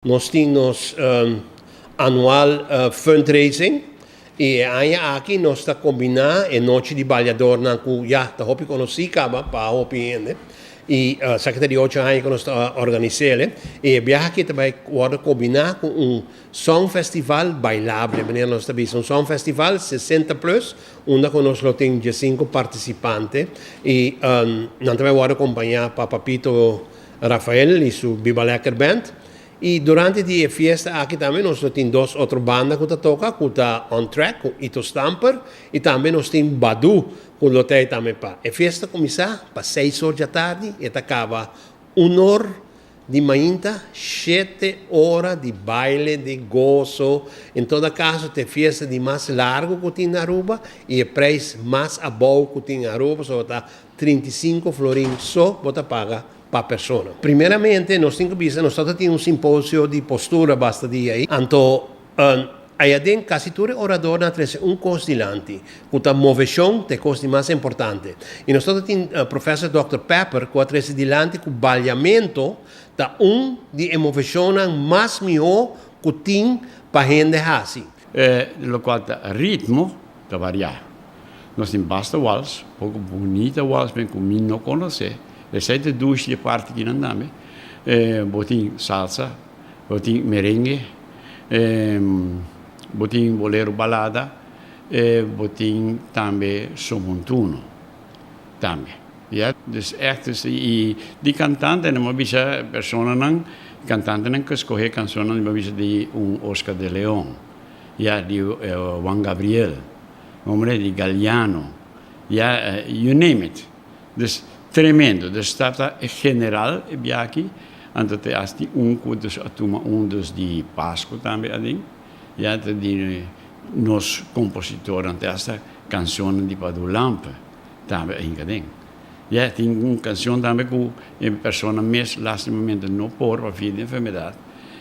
Nos tin nos anual fundraising y e aña aki nos ta combina e nochi di baliadornan cu ya ta hopi conoci caba pa hopi hende y esaki ta di ocho aña cu nos ta organisele y e biaha aki ta bay wordo combina cu un song festival bailable manera nos ta bisa un song festival 60 plus unda cu nos lo tin diesinco participante y nan ta bay wordo acompaña pa Papito Rafael y su Biba Lekker Band. Y durante di e fiesta aki tambe nos lo tin dos otro banda cu ta toca, cu ta On Track cu Ito Stamper y tambe nos tin Badu cu lo ta ey tambe pa. E fiesta cuminsa pa seis or djatardi y e ta caba un or di mainta, shete ora di baile, di goso. En toda caso ta e fiesta di mas largo cu tin na Aruba y e prijs mas abou cu tin Aruba pasobra ta 35 florin so bo ta paga pa persona. Primeramente nos tin ku bisa nos tabata tin un simposio di postura basta dia ei, anto ei aden kasi tur e oradornan a trese un kos dilanti, ku ta moveshon ta e kos di mas importante. I nos tabata tin Professor Dòkter Pepper ku a trese dilanti ku baliamentu ta un di e moveshonnan mas mihó ku tin pa hende hasi. E lokual ta ritmo ta variá. Nos tin basta wals, poko bunita wals men ku mi no konosé. Esei ta dushi di e parti kinan tambe. Bo tin salsa, bo tin merengue, bo tin bolero balada, bo tin tambe son montuno tambe. Ya, dus ègt dus i di kantantenan bo a bisa personanan, kantantenan ku skohe kanshonnan bo a bisa di un Oscar de Leon, ya di Juan Gabriel. Hombre di Galeano, ya you name it. Dus tremendo. Dus ta ta e general e biaha aki, anto te hasta di un cu dus a tuma un dus di Pascu tambe aden, ya ta di nos compositornan te hasta cancionnan di Padu Lampe tambe a hinca aden. Ya tin un cancion tambe cu e persona mes lastimamente no por pa via di enfermedad,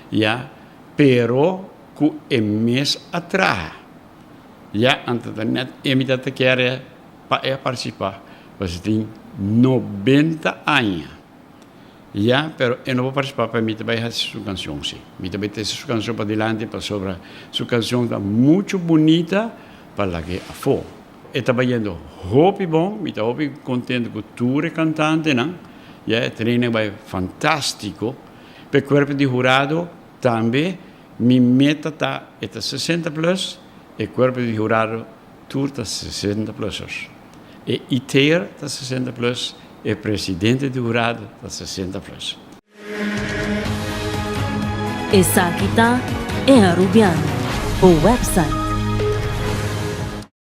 ya, pero cu e mes a traha. Ya anto ta net e mitad ta kere pa e participa pasobra tin 90 aña ya pero e no por participa pero mi ta bay haci su cancion si mi ta bay trece su cancion padilanti pasobra su cancion ta mucho bunita pa lag'e afo e ta bayendo hopi bon mi ta hopi contento cu tur e cantantenan ya e training a bay fantastico p'e cuerpo di hurado tambe. Mi meta ta e ta 60 plus, e cuerpo di hurado tur ta 60 plusers. E IT'er ta 60 plus, e presidente di hurado ta 60 plus. Esaki ta E Arubiano, bo website.